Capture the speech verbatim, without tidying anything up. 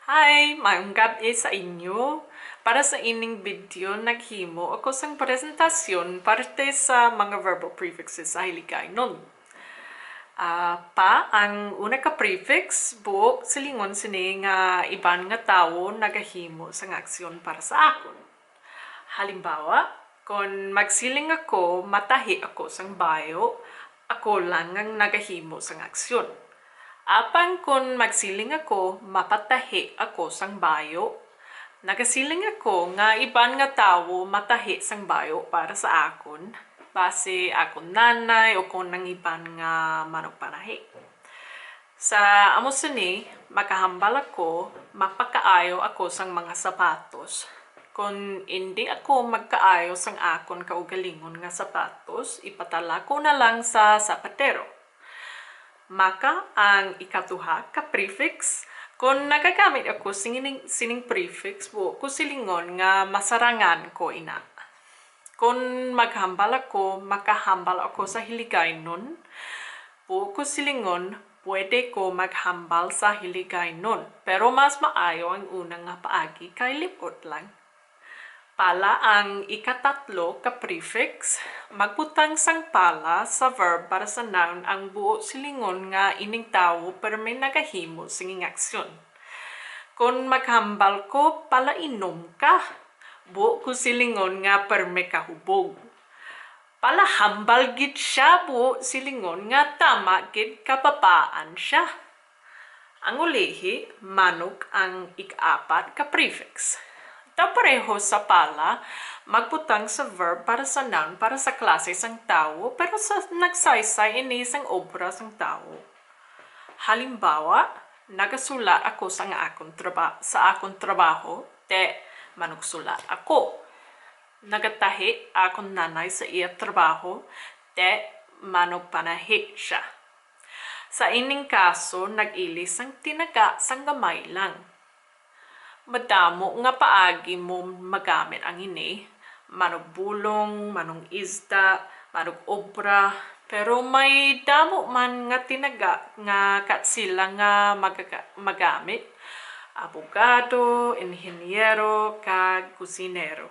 Hi! Maayong gab-i sa inyo. Para sa ining video, naghimo ako sang presentasyon parte sa mga verbal prefixes sa Hiligaynon. Ah, pa, ang una ka prefix, buo silingon sini nga iban nga tawo nagahimo sang aksyon para sa akon. Halimbawa, kon magsiling ako, matahi ako sang bayo, ako lang ang nagahimo sang aksyon. Apang kon magsiling ako, mapatahi ako sang bayo, nagasiling ako nga iban nga tawo matahi sang bayo para sa akon, basi akon nanay o kon ang iban nga manugpanahi. Sa amo sini, makahambal ako, mapakaayo ako sang mga sapatos. Kon indi ako magkaayo sang akon kaugalingon nga sapatos, ipatala ko na lang sa sapatero. Maka, ang ikaduha ka prefix, kon nagagamit ako sing-, sining prefix, buo ko silingon nga masarangan ko ina. Kon maghambal ako, makahambal ako sa Hiligaynon. Buo ko silingon, pwede ko maghambal sa Hiligaynon, pero mas maayo ang una nga paagi kay lip-ot lang. Pala, ang ikatatlo ka prefix, magbutang sang pala sa verb para sa noun ang buo silingon nga ining tawo permi nagahimo sing aksyon. Kon maghambal ko, palainom ka, buo ko silingon nga permi ka hubog. Palahambal gid sia, buo silingon nga tama gid kababaan sia. Ang ulihi, manok ang ika-apat ka prefix. Daw pareho sa pala, magbutang sa verb para sa noun para sa klase sang tawo, pero sa nagsaysay ini sang obra sang tawo. Halimbawa, nagasulat ako sang akon traba-, sa akon trabaho, te, manugsulat ako. Nagatahi akon nanay sa iya trabaho, te, manugpanahi sia. Sa ining kaso, nag-ilis sang tinaga sang gamay lang. Madamo nga paagi mo magamit ang ini, manugbulong, manungisda, manug-obra, pero may damo man nga tinaga nga kat sila nga magaga-, magamit, abogado, inhinyero, kag kusinero.